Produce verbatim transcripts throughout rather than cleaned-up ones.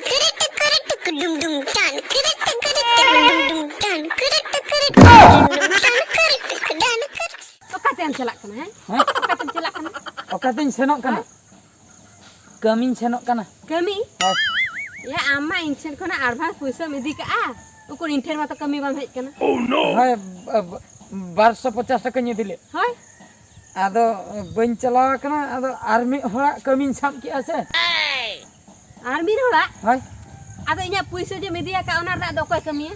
ᱠᱩᱨᱩᱴᱩ ᱠᱩᱨᱩᱴᱩ ᱠᱩᱰᱩᱢ ᱰᱩᱢ ᱴᱟᱱ, ᱠᱩᱨᱩᱴᱩ ᱠᱩᱨᱩᱴᱩ ᱠᱩᱰᱩᱢ ᱰᱩᱢ ᱴᱟᱱ, ᱠᱩᱨᱩᱴᱩ ᱠᱩᱨᱩᱴᱩ ᱠᱩᱰᱩᱢ ᱰᱩᱢ ᱴᱟᱱ, ᱠᱩᱨᱩᱴᱩ ᱠᱩᱰᱟᱱ ᱠᱩᱨᱩᱴᱩ᱾ ᱚᱠᱟᱛᱮᱢ ᱪᱟᱞᱟᱜ ᱠᱟᱱᱟ, ᱦᱮᱸ? ᱦᱮᱸ? ᱚᱠᱟᱛᱮᱢ ᱪᱟᱞᱟᱜ ᱠᱟᱱᱟ? ᱚᱠᱟᱛᱮᱧ ᱥᱮᱱᱚᱜ ᱠᱟᱱᱟ? ᱦᱮᱸ? ᱠᱟᱹᱢᱤᱧ ᱥᱮᱱᱚᱜ ᱠᱟᱱᱟ᱾ ᱠᱟᱹᱢᱤ? ᱦᱳᱭ᱾ ᱭᱟ, ᱟᱢ ᱢᱟ ᱤᱧ ᱴᱷᱮᱱ ᱠᱷᱚᱱᱟᱜ advance ᱯᱩᱭᱥᱟᱹᱢ ᱤᱫᱤ ᱠᱟᱜᱼᱟ, ᱩᱠᱩᱨ ᱤᱧ ᱴᱷᱮᱱ ᱢᱟᱛᱚ ᱠᱟᱹᱢᱤ ᱵᱟᱢ ᱦᱮᱡ ᱠᱟᱱᱟ᱾ ᱦᱳᱭ, ᱵ-, ᱵ-, ᱵᱟᱨᱥᱚ ᱯᱚᱪᱟᱥ ᱴᱟᱠᱟᱧ ᱤᱫᱤ ᱞᱮᱫ᱾ ᱦᱳᱭ᱾ ᱟᱫᱚ ᱵᱟᱹᱧ ᱪᱟᱞᱟᱣ ᱟᱠᱟᱱᱟ, ᱟᱫᱚ ᱟᱨ ᱢᱤᱫ ᱦᱚᱲᱟᱜ ᱠᱟᱹᱢᱤᱧ ᱥᱟᱵ ᱠᱮᱜᱼᱟ ᱥᱮ᱾ ᱟᱨ ᱢᱤᱫ ᱦᱚᱲᱟᱜ? ᱦᱳᱭ᱾ ᱟᱫᱚ ᱤᱧᱟᱹᱜ ᱯᱩᱭᱥᱟᱹ ᱡᱮᱢ ᱤᱫᱤ ᱟᱠᱟᱫ, ᱚᱱᱟ ᱨᱮᱱᱟᱜ ᱫᱚ ᱚᱠᱚᱭ ᱠᱟᱹᱢᱤᱭᱟ?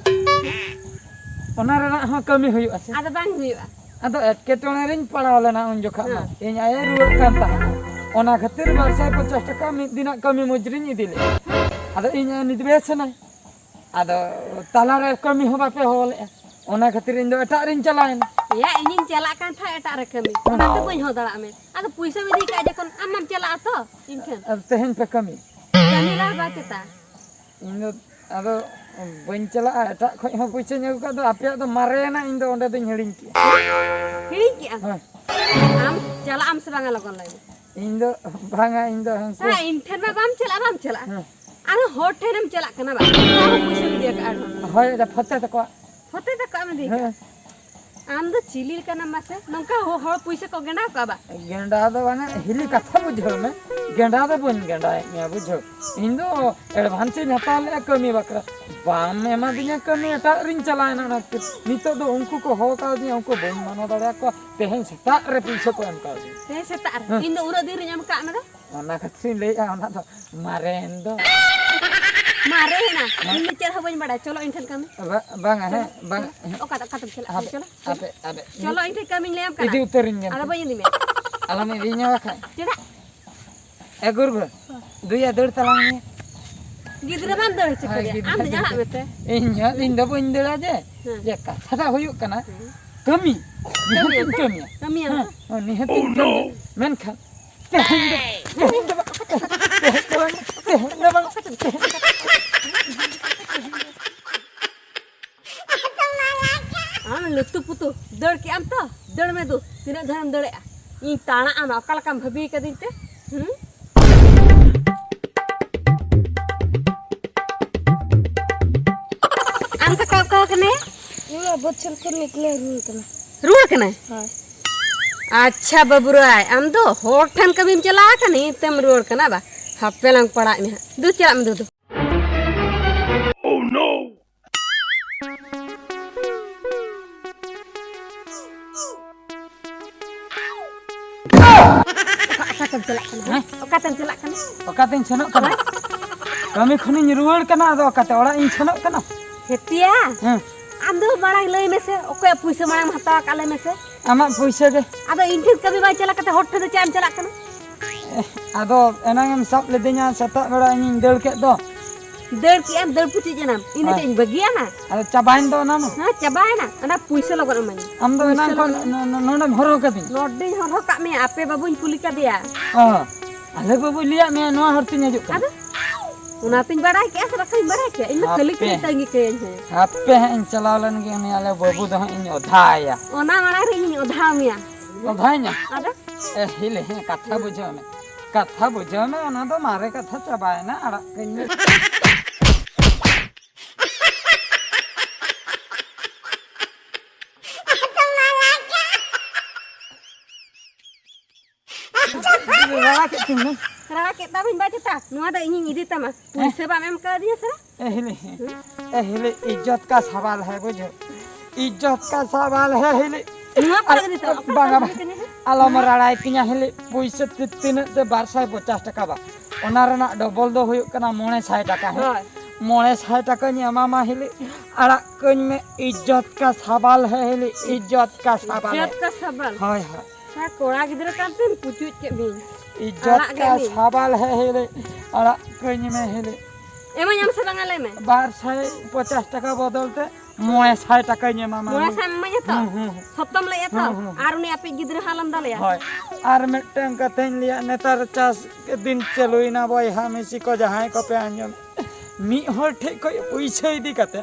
ᱚᱱᱟ ᱨᱮᱱᱟᱜ ᱦᱚᱸ ᱠᱟᱹᱢᱤ ᱦᱩᱭᱩᱜᱼᱟ ᱥᱮ? ᱟᱫᱚ ᱵᱟᱝ ᱦᱩᱭᱩᱜᱼᱟ᱾ ᱟᱫᱚ ᱮᱴᱠᱮᱴᱚᱬᱮ ᱨᱤᱧ ᱯᱟᱲᱟᱣ ᱞᱮᱱᱟ ᱩᱱ ᱡᱚᱠᱷᱟᱜ ᱢᱟ᱾ ᱦᱮᱸ᱾ ᱤᱧ ᱟᱭᱳᱭ ᱨᱩᱣᱟᱹᱜ ᱠᱟᱱ ᱛᱟᱦᱮᱸᱱᱟ᱾ ᱚᱱᱟ ᱠᱷᱟᱹᱛᱤᱨ ᱵᱟᱨ ᱥᱟᱭ ᱯᱚᱪᱟᱥ ᱴᱟᱠᱟ ᱢᱤᱫ ᱫᱤᱱᱟᱜ ᱠᱟᱹᱢᱤ ᱢᱚᱡᱩᱨᱤᱧ ᱤᱫᱤ ᱞᱮᱫᱼᱟ᱾ ᱟᱫᱚ ᱤᱧ ᱟᱭᱳ ᱱᱤᱛ ᱵᱮᱥ ᱮᱱᱟᱭ᱾ ᱟᱫᱚ ᱛᱟᱞᱟᱨᱮ ᱠᱟᱹᱢᱤ ᱦᱚᱸ ᱵᱟᱯᱮ ᱦᱚᱦᱚ ᱞᱮᱫᱼᱟ᱾ ᱚᱱᱟ ᱠᱷᱟᱹᱛᱤᱨ ᱤᱧ ᱫᱚ ᱮᱴᱟᱜ ᱨᱤᱧ ᱪᱟᱞᱟᱣᱮᱱᱟ᱾ ᱮᱭᱟ, ᱤᱧᱤᱧ ᱪᱟᱞᱟᱜ ᱠᱟᱱ ᱛᱟᱦᱮᱸᱫ ᱮᱴᱟᱜ ᱨᱮ ᱠᱟᱹᱢᱤ᱾ ᱚᱱᱟᱛᱮ ᱵᱟᱹᱧ ᱦᱚᱦᱚ ᱫᱟᱲᱮᱭᱟᱜ ᱢᱮ᱾ ᱟᱫᱚ ᱯᱩᱭᱥᱟᱹᱢ ᱤᱫᱤ ᱠᱟᱜᱼᱟ ᱡᱚᱠᱷᱚᱱ, ᱟᱢ ᱢᱟᱢ ᱪᱟᱞᱟᱜᱼᱟ ᱛᱚ ᱤᱧ ᱴᱷᱮᱱ᱾ ᱟᱨ ᱛᱮᱦᱮᱧ ᱯᱮ ᱠᱟᱹᱢᱤ? ᱠᱟᱹᱢᱤ ᱞᱟᱦᱟ ᱵᱟᱫᱽ ᱪᱮᱛᱟ᱾ ᱤᱧ ᱫᱚ ᱟᱫᱚ ᱵᱟᱹᱧ ᱪᱟᱞᱟᱜᱼᱟ, ᱮᱴᱟᱜ ᱠᱷᱚᱡ ᱦᱚᱸ ᱯᱩᱭᱥᱟᱹᱧ ᱟᱹᱜᱩ ᱠᱟᱜ ᱫᱚ, ᱟᱯᱮᱭᱟᱜ ᱫᱚ ᱢᱟᱨᱮᱭᱮᱱᱟ, ᱤᱧ ᱫᱚ ᱚᱸᱰᱮ ᱫᱚᱧ ᱦᱤᱲᱤᱧ ᱠᱮᱜᱼᱟ᱾ ᱦᱤᱲᱤᱧ ᱠᱮᱜᱼᱟᱢ? ᱦᱳᱭ᱾ ᱟᱢ ᱪᱟᱞᱟᱜ ᱟᱢ ᱥᱮ ᱵᱟᱝᱟ, ᱞᱚᱜᱚᱱ ᱞᱟᱹᱭ ᱢᱮ᱾ ᱤᱧ ᱫᱚ ᱵᱟᱝᱟ, ᱤᱧ ᱫᱚ ᱦᱟᱱᱠᱩ ᱦᱮᱸ, ᱤᱧ ᱴᱷᱮᱱ ᱢᱟ ᱵᱟᱢ ᱪᱟᱞᱟᱜᱼᱟ, ᱵᱟᱢ ᱪᱟᱞᱟᱜᱼᱟ᱾ ᱦᱮᱸ᱾ ᱟᱨ ᱦᱚᱲ ᱴᱷᱮᱱᱮᱢ ᱪᱟᱞᱟᱜ ᱠᱟᱱᱟ ᱵᱟᱝ? ᱚᱱᱟ ᱦᱚᱸ ᱯᱩᱭᱥᱟᱹᱢ ᱤᱫᱤ ᱟᱠᱟᱫᱼᱟ advance᱾ ᱦᱳᱭ, ᱟᱫᱚ ᱯᱷᱚᱛᱮ ᱛᱟᱠᱚᱣᱟᱜ᱾ ᱯᱷᱚᱛᱮ ᱛᱟᱠᱚᱣᱟᱜ ᱮᱢ ᱤᱫᱤ ᱟᱠᱟᱫᱼᱟ? ᱦᱮᱸ᱾ ᱟᱢ ᱫᱚ ᱪᱤᱞᱤ ᱞᱮᱠᱟᱱᱟᱢ ᱢᱟᱥᱮ? ᱱᱚᱝᱠᱟ ᱦᱚ-, ᱦᱚᱲ ᱯᱩᱭᱥᱟᱹ ᱠᱚ ᱜᱮᱸᱰᱟ ᱠᱚᱣᱟ ᱵᱟ? ᱜᱮᱸᱰᱟ ᱫᱚ ᱵᱟᱝᱟ, ᱦᱤᱞᱤ ᱠᱟᱛᱷᱟ ᱵᱩᱡᱷᱟᱹᱣ ᱢᱮ᱾ ᱜᱮᱸᱰᱟ ᱫᱚ ᱵᱟᱹᱧ ᱜᱮᱸᱰᱟᱭᱮᱫ ᱢᱮᱭᱟ, ᱵᱩᱡᱷᱟᱹᱣ᱾ ᱤᱧ ᱫᱚ advance ᱤᱧ ᱦᱟᱛᱟᱣ ᱞᱮᱫᱼᱟ ᱠᱟᱹᱢᱤ ᱵᱟᱠᱷᱨᱟ᱾ ᱵᱟᱢ ᱮᱢᱟᱫᱤᱧᱟ ᱠᱟᱹᱢᱤ, ᱮᱴᱟᱜ ᱨᱤᱧ ᱪᱟᱞᱟᱣᱮᱱᱟ ᱚᱱᱟ ᱠᱷᱟᱹᱛᱤᱨ᱾ ᱱᱤᱛᱚᱜ ᱫᱚ ᱩᱱᱠᱩ ᱠᱚ ᱦᱚᱦᱚ ᱠᱟᱣᱫᱤᱧᱟ, ᱩᱱᱠᱩ ᱵᱟᱹᱧ ᱢᱟᱱᱟᱣ ᱫᱟᱲᱮᱭᱟᱠᱚᱣᱟ᱾ ᱛᱮᱦᱮᱧ ᱥᱮᱛᱟᱜ ᱨᱮ ᱯᱩᱭᱥᱟᱹ ᱠᱚ ᱮᱢ ᱠᱟᱣᱫᱤᱧᱟ᱾ ᱛᱮᱦᱮᱧ ᱥᱮᱛᱟᱜ ᱨᱮ? ᱦᱮᱸ᱾ ᱤᱧ ᱫᱚ ᱩᱱᱟᱹᱜ ᱫᱤᱱ ᱨᱤᱧ ᱮᱢ ᱠᱟᱜ ᱢᱮ ᱫᱚ᱾ ᱚᱱᱟ ᱠᱷᱟᱹᱛᱤᱨᱤᱧ ᱞᱟᱹᱭᱮᱫᱼᱟ, ᱚᱱᱟ ᱫᱚ ᱢᱟᱨᱮᱱ ᱫᱚ᱾ ᱢᱟᱨᱮ ᱦᱮᱱᱟ? ᱦᱮᱸ᱾ ᱤᱧ ᱫᱚ ᱪᱮᱫ ᱦᱚᱸ ᱵᱟᱹᱧ ᱵᱟᱲᱟᱭᱟ᱾ ᱪᱚᱞᱚ ᱤᱧ ᱴᱷᱮᱱ ᱠᱟᱹᱢᱤ᱾ ᱵᱟ-, ᱵᱟᱝᱟ, ᱦᱮᱸ, ᱪᱚᱞᱚ, ᱵᱟᱝ᱾ ᱪᱚᱞᱚ᱾ ᱚᱠᱟᱴᱟᱜ, ᱚᱠᱟᱴᱟᱜ ᱪᱟᱞᱟᱜ ᱠᱟᱱᱟ? ᱦᱟᱯᱮ, ᱪᱚᱞᱚ᱾ ᱦᱟᱯᱮ, ᱦᱟᱯᱮ᱾ ᱪᱚᱞᱚ, ᱤᱧ ᱴᱷᱮᱱ ᱠᱟᱹᱢᱤᱧ ᱞᱟᱹᱭᱟᱢ ᱠᱟᱱᱟ᱾ ᱤᱫᱤ ᱩᱛᱟᱹᱨᱤᱧ ᱜᱮ᱾ ᱟᱫᱚ ᱵᱟᱹᱧ ᱤᱫᱤ ᱢᱮᱭᱟ᱾ ᱟᱞᱚᱢ ᱤᱫᱤᱧᱟ ᱵᱟᱠᱷᱟᱡ᱾ ᱪᱮᱫᱟᱜ? ᱮ ᱜᱩᱨᱵᱟᱹ, ᱫᱩᱭᱟ ᱫᱟᱹᱲ ᱛᱟᱞᱟᱝ ᱢᱮ᱾ ᱜᱤᱫᱽᱨᱟᱹ ᱵᱟᱢ ᱫᱟᱹᱲ ᱦᱚᱪᱚ ᱦᱳᱭ, ᱠᱮᱫᱮᱭᱟ᱾ ᱜᱤᱫᱽᱨᱟᱹ ᱟᱢ ᱫᱚ ᱫᱟᱹᱲ ᱪᱟᱞᱟᱜ ᱦᱚᱪᱚ ᱢᱮ ᱛᱮ᱾ ᱤᱧ ᱦᱚᱸ, ᱤᱧ ᱫᱚ ᱵᱟᱹᱧ ᱫᱟᱹᱲᱟ ᱡᱮ᱾ ᱦᱮᱸ᱾ ᱡᱮ ᱠᱟᱛᱷᱟ ᱫᱚ ᱦᱩᱭᱩᱜ ᱠᱟᱱᱟ, ᱦᱮᱸ᱾ ᱠᱟᱹᱢᱤ᱾ ᱠᱟᱹᱢᱤᱭᱟᱢ ᱱᱤᱦᱟᱹᱛᱤᱧ ᱛᱚ? ᱠᱟᱹᱢᱤᱭᱟ᱾ ᱠᱟᱹᱢᱤᱭᱟᱢ ᱦᱮᱸ, ᱛᱚ? ᱦᱮᱸ, ᱱᱤᱦᱟᱹᱛᱤᱧ ᱠᱟᱹᱢᱤᱭᱟ᱾ ᱢᱮᱱᱠᱷᱟᱱ ᱛᱮᱦᱮᱧ ᱫᱚ, ᱛᱮᱦᱮᱧ ᱫᱚ ᱵᱟᱝ, ᱛᱮᱦᱮᱧ ᱫᱚ ᱵᱟᱝ, ᱛᱮᱦᱮᱧ ᱫᱚ ᱵᱟᱝ᱾ ᱟᱢ ᱞᱩᱛᱩ ᱯᱩᱛᱩ ᱫᱟᱹᱲ ᱠᱮᱜ ᱟᱢ ᱛᱚ, ᱫᱟᱹᱲ ᱢᱮ ᱫᱩ, ᱛᱤᱱᱟᱹᱜ ᱫᱷᱟᱣᱮᱢ ᱫᱟᱹᱲᱮᱜᱼᱟ? ᱤᱧ ᱛᱟᱲᱟᱜ ᱟᱢᱟ, ᱚᱠᱟ ᱞᱮᱠᱟᱢ ᱵᱷᱟᱹᱵᱤ ᱠᱟᱹᱫᱤᱧ ᱛᱮ? ᱦᱩᱸ? ᱢᱮ᱾ ᱤᱧ ᱢᱟ ᱵᱟᱹᱫᱽ ᱥᱮᱱ ᱠᱷᱚᱱ ᱱᱤᱛ ᱞᱮ ᱨᱩᱣᱟᱹᱲ ᱠᱟᱱᱟ᱾ ᱨᱩᱣᱟᱹᱲ ᱠᱟᱱᱟᱭ? ᱦᱳᱭ᱾ ᱟᱪᱪᱷᱟ ᱵᱟᱹᱵᱩ ᱨᱟᱭ, ᱟᱢ ᱫᱚ ᱦᱚᱲ ᱴᱷᱮᱱ ᱠᱟᱹᱢᱤᱢ ᱪᱟᱞᱟᱣ ᱟᱠᱟᱱ, ᱱᱤᱛᱮᱢ ᱨᱩᱣᱟᱹᱲ ᱠᱟᱱᱟ ᱵᱟ? ᱦᱟᱯᱮ ᱞᱟᱝ ᱯᱟᱲᱟᱜ ᱢᱮ ᱦᱟᱸᱜ᱾ ᱫᱩ, ᱪᱟᱞᱟᱜ ᱢᱮ ᱫᱩ, ᱫᱩ᱾ ᱚᱠᱟ, ᱚᱠᱟᱛᱮᱢ ᱪᱟᱞᱟᱜ ᱠᱟᱱᱟ? ᱦᱮᱸ? ᱚᱠᱟᱛᱮᱢ ᱪᱟᱞᱟᱜ ᱠᱟᱱᱟ? ᱚᱠᱟᱛᱮᱧ ᱥᱮᱱᱚᱜ ᱠᱟᱱᱟ? ᱠᱟᱹᱢᱤ ᱠᱷᱚᱱᱤᱧ ᱨᱩᱣᱟᱹᱲ ᱠᱟᱱᱟ, ᱟᱫᱚ ᱚᱠᱟᱛᱮ ᱚᱲᱟᱜ ᱤᱧ ᱥᱮᱱᱚᱜ ᱠᱟᱱᱟ᱾ ᱦᱮᱛᱤᱭᱟ? ᱦᱮᱸ᱾ ᱟᱢ ᱫᱚ ᱢᱟᱲᱟᱝ ᱞᱟᱹᱭ ᱢᱮᱥᱮ, ᱚᱠᱚᱭᱟᱜ ᱯᱩᱭᱥᱟᱹ ᱢᱟᱲᱟᱝ ᱮᱢ ᱦᱟᱛᱟᱣ ᱟᱠᱟᱫ, ᱞᱟᱹᱭ ᱢᱮᱥᱮ? ᱟᱢᱟᱜ ᱯᱩᱭᱥᱟᱹ ᱜᱮ᱾ ᱟᱫᱚ ᱤᱧ ᱴᱷᱮᱱ ᱠᱟᱹᱢᱤ ᱵᱟᱭ ᱪᱟᱞᱟᱜ ᱠᱟᱛᱮ ᱦᱚᱲ ᱴᱷᱮᱱ ᱫᱚ ᱪᱮᱫ ᱮᱢ ᱪᱟᱞᱟᱜ ᱠᱟᱱᱟ? ᱟᱫᱚ ᱮᱱᱟᱝ ᱮᱢ ᱥᱟᱵ ᱞᱤᱫᱤᱧᱟ ᱥᱮᱛᱟᱜ ᱵᱮᱲᱟ, ᱤᱧᱤᱧ ᱫᱟᱹᱲ ᱠᱮᱫ ᱫᱚ᱾ ᱫᱟᱹᱲ ᱠᱮᱜ ᱟᱢ, ᱫᱟᱹᱲ ᱯᱩᱪᱩᱡ ᱮᱱᱟᱢ, ᱤᱱᱟᱹ ᱦᱳᱭ᱾ ᱪᱮᱫ ᱤᱧ ᱵᱟᱹᱜᱤᱭᱟᱢᱟ? ᱟᱫᱚ ᱪᱟᱵᱟᱭᱮᱱ ᱫᱚ ᱚᱱᱟ ᱢᱟ᱾ ᱦᱮᱸ, ᱪᱟᱵᱟᱭᱮᱱᱟ᱾ ᱚᱱᱟ ᱯᱩᱭᱥᱟᱹ ᱞᱚᱜᱚᱱ ᱮᱢᱟᱹᱧ ᱢᱮ᱾ ᱟᱢ ᱫᱚ ᱯᱩᱭᱥᱟᱹ ᱮᱱᱟᱝ ᱠᱷᱚᱱ ᱞᱚᱜᱚᱱ᱾ ᱱᱚ-, ᱱᱚ-, ᱱᱚᱰᱮᱢ ᱦᱚᱨᱦᱚ ᱠᱟᱹᱫᱤᱧᱟ᱾ ᱱᱚᱰᱮᱧ ᱦᱚᱨᱦᱚ ᱠᱟᱜ ᱢᱮᱭᱟ, ᱟᱯᱮ ᱵᱟᱹᱵᱩᱧ ᱠᱩᱞᱤ ᱠᱟᱫᱮᱭᱟ᱾ ᱚ, ᱟᱞᱮ ᱵᱟᱹᱵᱩᱭ ᱞᱟᱹᱭᱟᱫ ᱢᱮᱭᱟ ᱱᱚᱣᱟ ᱦᱚᱨ ᱛᱮᱧ ᱦᱤᱡᱩᱜ ᱠᱟᱱᱟ᱾ ᱟᱫᱚ ᱚᱱᱟᱛᱤᱧ ᱵᱟᱲᱟᱭ ᱠᱮᱜᱼᱟ ᱥᱮ ᱵᱟᱠᱷᱟᱱ ᱵᱟᱲᱟᱭ ᱠᱮᱭᱟ? ᱤᱧ ᱢᱟ ᱠᱷᱟᱹᱞᱤ ᱦᱟᱯᱮ᱾ ᱠᱷᱟᱹᱞᱤ ᱛᱟᱺᱜᱤ ᱠᱟᱹᱭᱟᱹᱧ ᱦᱮᱸ᱾ ᱦᱟᱯᱮ ᱦᱟᱸᱜ ᱤᱧ ᱪᱟᱞᱟᱣ ᱞᱮᱱ ᱜᱮ, ᱩᱱᱤ ᱟᱞᱮ ᱵᱟᱹᱵᱩ ᱫᱚ ᱦᱟᱸᱜ ᱤᱧ ᱚᱫᱷᱟᱭᱟ᱾ ᱚᱱᱟ ᱢᱟᱲᱟᱝ ᱨᱮ ᱤᱧᱤᱧ ᱚᱫᱷᱟ ᱢᱮᱭᱟ᱾ ᱚᱫᱷᱟᱭᱤᱧᱟ? ᱟᱫᱚ? ᱮ, ᱦᱤᱞᱤ, ᱦᱮᱸ, ᱠᱟᱛᱷᱟ ᱵᱩᱡᱷᱟᱹᱣ ᱢᱮ᱾ ᱠᱟᱛᱷᱟ ᱵᱩᱡᱷᱟᱹᱣ ᱢᱮ, ᱚᱱᱟ ᱫᱚ ᱢᱟᱨᱮ ᱠᱟᱛᱷᱟ ᱪᱟᱵᱟᱭᱮᱱᱟ, ᱟᱲᱟᱜ ᱠᱟᱹᱧ ᱢᱮ᱾ ᱨᱟᱲᱟ ᱠᱮᱫ ᱛᱤᱧ ᱫᱚ᱾ ᱨᱟᱲᱟ ᱠᱮᱫ ᱛᱟᱢᱟᱹᱧ ᱵᱟ ᱪᱮᱛᱟ? ᱱᱚᱣᱟ ᱫᱚ ᱤᱧᱤᱧ ᱤᱫᱤ ᱛᱟᱢᱟ᱾ ᱯᱩᱭᱥᱟᱹ ᱵᱟᱢ ᱮᱢ ᱠᱟᱣᱫᱤᱧᱟ ᱥᱮ? ᱮ ᱦᱤᱞᱤ, ᱮ ᱦᱤᱞᱤ, ᱤᱡᱽᱡᱚᱛ ᱠᱟ ᱥᱟᱣᱟᱞ ᱦᱮ, ᱵᱩᱡᱷᱟᱹᱣ? ᱤᱡᱽᱡᱚᱛ ᱠᱟ ᱥᱟᱣᱟᱞ ᱦᱮ, ᱦᱤᱞᱤ᱾ ᱱᱚᱣᱟ ᱠᱚ ᱟᱨ ᱤᱫᱤ ᱛᱟᱢᱟ, ᱚᱠᱟ ᱵᱟᱝᱟ, ᱞᱮᱠᱟ ᱵᱟᱝᱟ᱾ ᱤᱫᱤ ᱠᱟᱱᱟ? ᱟᱞᱚᱢ ᱨᱟᱲᱟᱭ ᱛᱤᱧᱟ, ᱦᱤᱞᱤ᱾ ᱯᱩᱭᱥᱟᱹ ᱛᱤ-, ᱛᱤᱱᱟᱹᱜ ᱛᱮ? ᱵᱟᱨ ᱥᱟᱭ ᱯᱚᱪᱟᱥ ᱴᱟᱠᱟ ᱵᱟ᱾ ᱚᱱᱟ ᱨᱮᱱᱟᱜ ᱰᱚᱵᱚᱞ ᱫᱚ ᱦᱩᱭᱩᱜ ᱠᱟᱱᱟ ᱢᱚᱬᱮ ᱥᱟᱭ ᱴᱟᱠᱟ, ᱦᱮ᱾ ᱦᱳᱭ᱾ ᱢᱚᱬᱮ ᱥᱟᱭ ᱴᱟᱠᱟᱧ ᱮᱢᱟᱢᱟ, ᱦᱤᱞᱤ᱾ ᱟᱲᱟᱜ ᱠᱟᱹᱧ ᱢᱮ, ᱤᱡᱽᱡᱚᱛ ᱠᱟ ᱥᱟᱣᱟᱞ ᱦᱮ, ᱦᱤᱞᱤ, ᱤᱡᱽᱡᱚᱛ ᱠᱟ ᱥᱟᱣᱟᱞ ᱦᱮ᱾ ᱤᱡᱽᱡᱚᱛ ᱠᱟ ᱥᱟᱣᱟᱞ? ᱦᱳᱭ, ᱦᱳᱭ᱾ ᱦᱮᱸ, ᱠᱚᱲᱟ ᱜᱤᱫᱽᱨᱟᱹ ᱠᱟᱱ ᱛᱮᱢ ᱯᱩᱪᱩᱡ ᱠᱮᱫ ᱢᱤᱧ᱾ ᱤᱡᱽᱡᱚᱛ ᱟᱲᱟᱜ ᱠᱟ ᱜᱮᱫ ᱢᱤᱧ᱾ ᱥᱟᱣᱟᱞ ᱦᱮ, ᱦᱤᱞᱤ, ᱟᱲᱟᱜ ᱠᱟᱹᱧ ᱢᱮ, ᱦᱤᱞᱤ᱾ ᱮᱢᱟᱹᱧ ᱟᱢ ᱥᱮ ᱵᱟᱝᱟ, ᱞᱟᱹᱭ ᱢᱮ? ᱵᱟᱨ ᱥᱟᱭ ᱯᱚᱪᱟᱥ ᱴᱟᱠᱟ ᱵᱚᱫᱚᱞ ᱛᱮ ᱢᱚᱬᱮ ᱥᱟᱭ ᱴᱟᱠᱟᱧ ᱮᱢᱟᱢᱟ᱾ ᱢᱚᱬᱮ ᱥᱟᱭ ᱮᱢᱟᱹᱧᱟ ᱛᱚ? ᱦᱩᱸ, ᱦᱩᱸ, ᱦᱩᱸ᱾ ᱥᱚᱛᱚᱢ ᱞᱟᱹᱭᱮᱫᱼᱟ ᱛᱚ? ᱦᱩᱸ, ᱦᱩᱸ᱾ ᱟᱨ ᱩᱱᱤ ᱟᱯᱮᱭᱤᱡ ᱜᱤᱫᱽᱨᱟᱹ ᱦᱚᱸ ᱟᱞᱚᱢ ᱫᱟᱞᱮᱭᱟ᱾ ᱦᱳᱭ᱾ ᱟᱨ ᱢᱤᱫᱴᱟᱝ ᱠᱟᱛᱷᱟᱧ ᱞᱟᱹᱭᱟ, ᱱᱮᱛᱟᱨ ᱪᱟᱥ ᱫᱤᱱ ᱪᱟᱹᱞᱩᱭᱮᱱᱟ ᱵᱚᱭᱦᱟ, ᱢᱤᱥᱤ ᱠᱚ ᱡᱟᱦᱟᱸᱭ ᱠᱚᱯᱮ ᱟᱸᱡᱚᱢ, ᱢᱤᱫ ᱦᱚᱲ ᱴᱷᱮᱡ ᱠᱷᱚᱡ ᱯᱩᱭᱥᱟᱹ ᱤᱫᱤ ᱠᱟᱛᱮ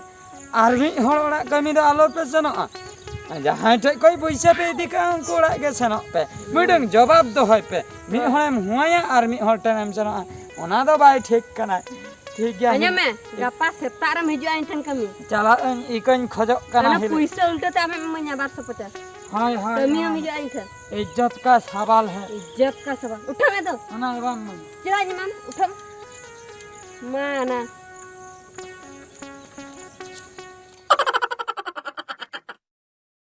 ᱟᱨ ᱢᱤᱫ ᱦᱚᱲ ᱚᱲᱟᱜ ᱠᱟᱹᱢᱤ ᱫᱚ ᱟᱞᱚ ᱯᱮ ᱥᱮᱱᱚᱜᱼᱟ᱾ ᱡᱟᱦᱟᱸᱭ ᱴᱷᱮᱡ ᱠᱷᱚᱡ ᱯᱩᱭᱥᱟᱹ ᱯᱮ ᱤᱫᱤ ᱠᱟᱜᱼᱟ, ᱩᱱᱠᱩ ᱚᱲᱟᱜ ᱜᱮ ᱥᱮᱱᱚᱜ ᱯᱮ᱾ ᱢᱤᱫᱴᱟᱝ ᱡᱚᱵᱟᱵ ᱫᱚᱦᱚᱭ ᱯᱮ᱾ ᱢᱤᱫ ᱦᱚᱲᱮᱢ ᱦᱩᱣᱟᱭᱟ ᱟᱨ ᱢᱤᱫ ᱦᱚᱲ ᱴᱷᱮᱱᱮᱢ ᱥᱮᱱᱚᱜᱼᱟ, ᱚᱱᱟ ᱫᱚ ᱵᱟᱭ ᱴᱷᱤᱠ ᱠᱟᱱᱟ᱾ ᱴᱷᱤᱠ ᱜᱮᱭᱟ᱾ ᱟᱸᱡᱚᱢ ᱢᱮ, ᱜᱟᱯᱟ ᱥᱮᱛᱟᱜ ᱨᱮᱢ ᱦᱤᱡᱩᱜᱼᱟ ᱤᱧ ᱴᱷᱮᱱ ᱠᱟᱹᱢᱤ᱾ ᱪᱟᱞᱟᱜ ᱟᱹᱧ, ᱤᱠᱟᱹᱧ ᱠᱷᱚᱡᱚᱜ ᱠᱟᱱᱟ ᱚᱱᱟ ᱦᱤᱞᱳᱜ᱾ ᱯᱩᱭᱥᱟᱹ ᱩᱞᱴᱟᱹ ᱛᱮ ᱟᱢᱮᱢ ᱤᱢᱟᱹᱧᱟ ᱵᱟᱨᱥᱚ ᱯᱚᱪᱟᱥ᱾ ᱦᱳᱭ, ᱦᱳᱭ, ᱠᱟᱹᱢᱤ ᱦᱚᱸᱢ ᱦᱳᱭ᱾ ᱦᱤᱡᱩᱜᱼᱟ ᱤᱧ ᱴᱷᱮᱱ᱾ ᱤᱡᱽᱡᱚᱛ ᱠᱟ ᱥᱟᱣᱟᱞ ᱦᱮ᱾ ᱤᱡᱽᱡᱚᱛ ᱠᱟ ᱥᱟᱣᱟᱞ᱾ ᱩᱴᱷᱟᱹᱣ ᱢᱮ ᱫᱚ᱾ ᱚᱱᱟ ᱫᱚ ᱵᱟᱢ ᱮᱢᱟᱹᱧᱟ᱾ ᱪᱮᱫᱟᱜ ᱤᱧ ᱮᱢᱟᱢ? ᱩᱴᱷᱟᱹᱣ ᱢᱮ᱾ ᱢᱟ ᱚᱱᱟ